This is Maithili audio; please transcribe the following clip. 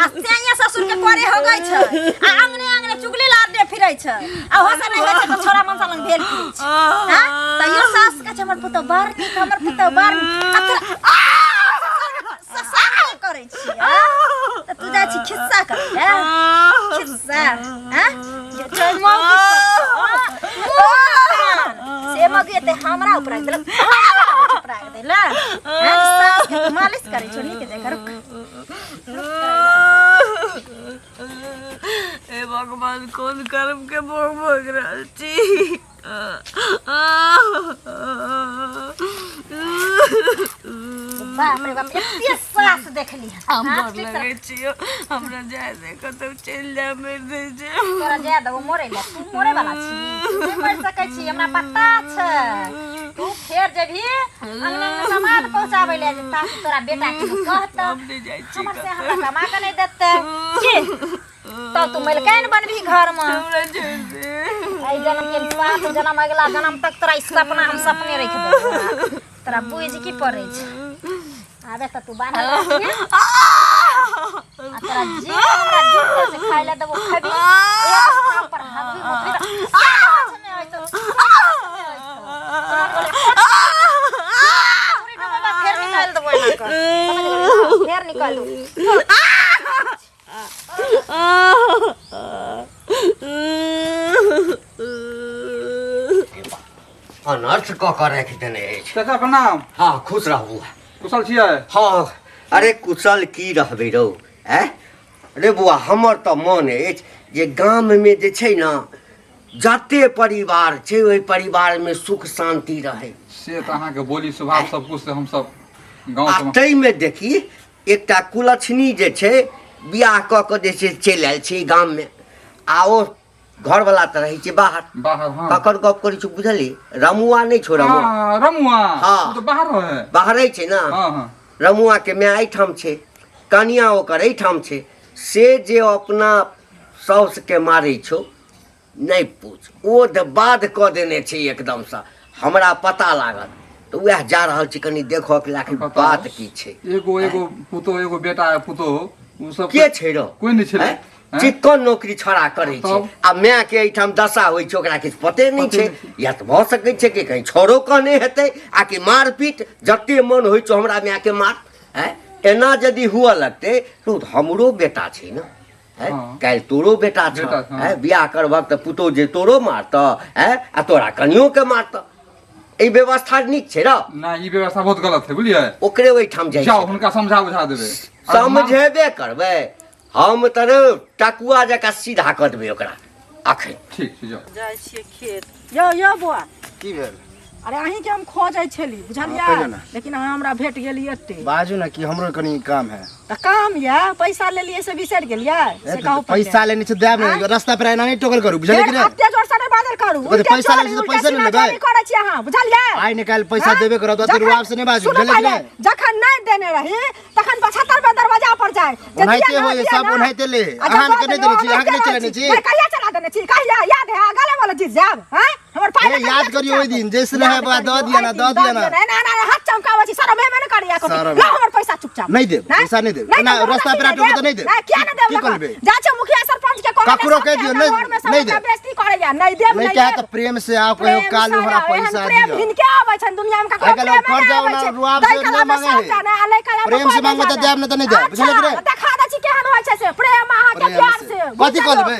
आ सैया ससुर के करे हो गई छै आ अंगने अंगने चुगली लारने फिरै छै आ हो से नहीं होइ छै तऽ छोरा मनसा लंग भेल फिरै छै हां तैयो सास कहै छै हमर पुतहु बड़ नीक हमर पुतहु बड़ नीक आ तोरा ससुर करै छियै तऽ तू जाइ छी खिस्सा करै लए खिस्सा हां जे चल मौगी से मौगी एते हमरा ऊपर आबि देलक हमरा ऊपर आबि देलक हां सास के तू मालिश करै छौ नीक जकाँ रुक हे भगवान कोन कर्म के भोग भोग रहल छी बाप रे बाप एते सास देखली हन। हम हाँ, डर ठीक लगै छियो हमरा जाय दे कतौ चलि जा मरि दे छै तोरा जाय देबो मरे ले तू मरे वाला छी तू नहि मरि सकै छी हमरा पता छै तू फेर जेबही अंगना अंगना सामान पहुंचाबै ले जे ताकि तोरा बेटा के कहत हम नहि जाइ छी हमर से हमरा कमा के नहि देतै की तो तू मलकाइन बनबही घर में हमरा छोड़ि दे एहि जन्म के सात जन्म अगला जन्म तक तोरा ई सपना हम सपने रख देबो तोरा बुझि की पड़ै छै आबे तऽ तू बान्हल रहिहे। आ तोरा जे हमरा जुटतो से खाइ लए देबो खेबही एक काम पर हगबी मुतबी तऽ साँझ मे होइतौ, साँझ मे होइतौ। तोरा बोले, पूरी डुबेबा, फेर निकालि देबो एना कऽ। समझ गेलही ने? फेर निकालि देबो। अनर्थ कऽ कऽ राखि देने अछि। चाचा प्रणाम। हँ, खुश रहू। कुशल छियै? हँ, अरे कुशल की रहबै रौ। आँय रे बौआ, हमर तऽ मन अछि जे गाममे जे छै ने जते परिवार छै ओहि परिवारमे सुख शान्ति रहै। से तऽ अहाँके बोली स्वभाव सब कुछ से हमसब गाँव आ से ताहिमे देखी एकटा कुलक्षणी जे छै बियाह कऽ कऽ जे छै चलि आयल छै गाममे आ ओ घरवला तऽ रहै छै बाहर। बाहर, हँ। ककर गप करै छी बुझली? रमुआ नहि छौ रमुआ? हाँ, रमुआ। हाँ। ओ तऽ बाहर रहै। बाहरे छै ने। हाँ हाँ। रमुआ के माय एहिठाम छै, कनिया ओकर एहिठाम छै। से जे अपना साउसके मारै छौ नहि पूछ, ओ तऽ बाध कऽ देने छै एकदमसँ। हमरा पता लागल तऽ उएह जा रहल छी कनि देखऽ के आखिर बताउ। बात की छै। एगो एगो पुतोह एगो बेटा पुतोह ओ सब के छै रौ? कोइ नहि छलै। आँय? चिक्कन नौकरी छड़ा करै छै तब? आ माय के एहिठाम दशा होइ छै ओकरा किछु पते नहि पते छै। नहि छै। या तऽ भऽ सकै छै कि कहीं छौड़ो कहने हेतै आ कि मारपीट जते मन होइ छौ हमरा माय के मार। आँय, एना यदि हुअ लगतै तऽ हमरो बेटा छै ने। आँय, हाँ। काल्हि तोरो बेटा छौ। बेटा छौ, हाँ। आँय, बियाह करबहक तऽ पुतोहु जे तोरो मारतऽ आँय आ तोरा कनियो के मारतऽ। ई व्यवस्था नीक छै रौ? नहि, ई व्यवस्था बहुत गलत है, बुझलियै? ओकरे ओहिठाम जाइ जाउ छै। हुनका समझा बुझा देबै। समझेबे करबै हम तऽ रौ, टकुआ जकाँ सीधा कऽ देबै ओकरा अखन। ठीक छै, जाउ। जाइ छियै खेत। यौ यौ बौआ। की भेल? अरे अहीं के हम खोजै छली, बुझलियै? हँ, कहियौ ने। लेकिन अहाँ हमरा भेट गेली एते। बाजू ने कि हमरो कनी काम है। तऽ काम यऽ, पैसा लेलियै से बिसरि गेलियै? ए, से कहू पहिले। पैसा लेने छै देब आँय? ने, रास्ता पर एना नहि टोकल करू, बुझलियै कि फेर नहि? एते जोर से नहि बाजल करू। तऽ उल्टे पैसा चोरी, लेने छै तऽ उल्टे पैसा ने सीना लेबै? चोरी करै छी अहाँ, बुझलियै? आइ निकालि पैसा आँय? देबे करत, ओते जखन- रुआब से नहि बाजू, सुनू बुझलियै कि पहिले, नहि? जखन नहि देने रही तखन 75 बेर दरवाजा पर जाय जे ओनाहिते दिअ ना, होइए, दिअ सब ना। ओनाहिते ले। आ जब अहाँ दऽ के नहि देलहुँ, देने छी, अहाँ के नहि ओनाहिते चलेने रहै छी। नहि, कहिया चला देने छी? कहिया याद है? गले वाला जीत जायब, हैं? हमर पाइ ए, लऽ कऽ याद चुपचाप। करियौ ओहि दिन, जैसे रहै याद बा, दऽ करियौ, दिअ ना, ओहि दऽ दिन, दिअ ना। ना, ना, ना, हाथ चमकाबै छी, शरम हेबे नहि करैया कभी। शरम। लाउ हमर पैसा चुपचाप। नहि देब, नहि? पैसा नहि देब। नहि एना देब, रास्ता हमरा पेरा की टोकू तऽ नहि देब। नहि, किया नहि देब? की लऽ कऽ? करबै? जाइ छै मुखिया सरपंच के कहबै, ककरो सबके कहि दियौ, हमरा नहि- घरमे सब नहि हमरा देब। बेइज्जती करैया। नहि देब, नहि नहि कहे देब। तऽ प्रेम से आउ, कहियो प्रेम कालू से हमरा आउ, एहन पैसा प्रेम दिअ। हिनके आबै छनि दुनिया मे ककरो आइ काल्हि प्रेम कर नहि जाउ आबै ना, छै। रुआब दै से कला नहि मे मांगे सब है। जाने, आ लै कला मे प्रेम कोइ से नहि मांगबै तऽ जाने। देब, नहि तऽ नहि देब, बुझलियै कि अच्छा, नहि? देखा दै छी केहन होइ छै से प्रेम अहाँके प्रेम प्यार से। से। कथी कऽ बुझलियै? देबै?